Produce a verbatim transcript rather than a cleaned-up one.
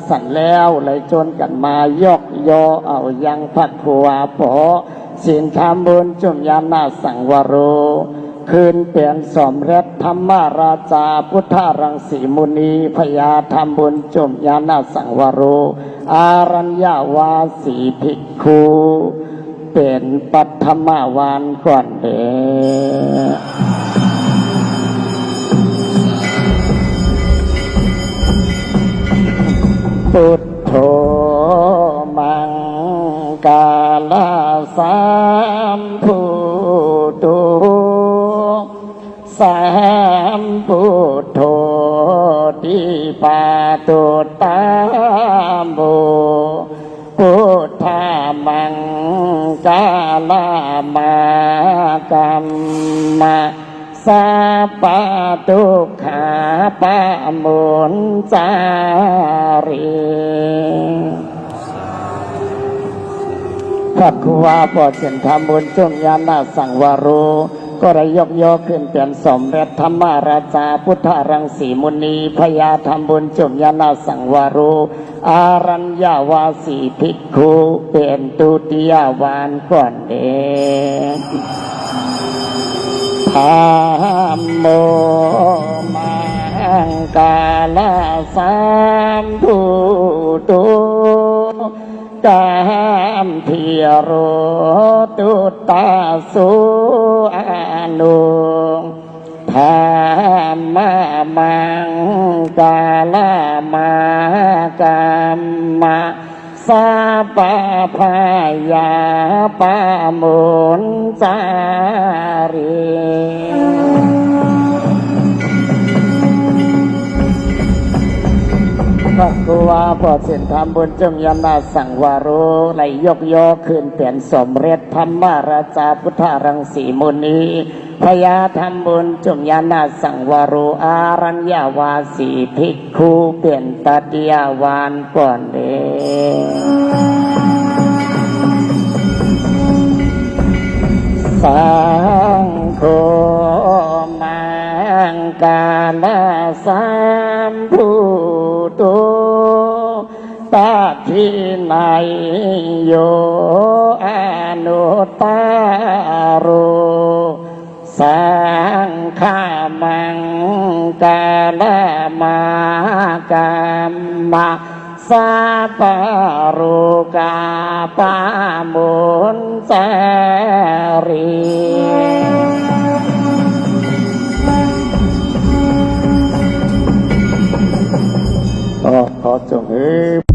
สันแล้ว ไหลจวนกั๋นมายกยอเอายังพระครูอาปอ ศีลธรรมบุญจุมญาณสังวโร ขึ้นเป๋นสมเร็จธรรมราชา พุทธรังสีมุนี พญาธรรมบุญจุมญาณสังวโร อารัญญวาสีภิกขุ เป๋นปัทมวานก่อนเด้อ พุทโธ มังคลสัมพุทโธ สัมพุทโธ ทิปาตุตตะโม พุทธมังคลมะกัมมะ สัพพะทุกขาปะมุญจาริ พระครูอาปอ ศีลธรรมบุญจุมญาณสังวโร ก็ได้ยกยอขึ้นเป๋นสมเร็จธรรมราชา พุทธรังสีมุนี พญาธรรมบุญจุมญาณสังวโร อารัญญวาสีภิกขุ เป๋นทุติยวานก่อนเด้อ ธัมโม มังคลสัมพุทโธ กัมภีโร ตุตตะสุอานุ ธัมมะมังคลมะกัมมะ สัพพะพยาปะมุญจาริ พระครูอาปอ ศีลธรรมบุญจุมญาณสังวโร ได้ยกยอขึ้นเป๋นสมเร็จธรรมราชา พุทธรังสีมุนี พญาธรรมบุญจุมญาณสังวโร อารัญญวาสีภิกขุ เป๋นตติยวานก่อนเด้อ สังโฆ มังคลสัมพุทโธ ทักขิณัญโญ อนุตตะโร สังฆมังคลมะกัมมะ สัพพะโรกาปะมุญจาริ ขอ ขอจงหื้อ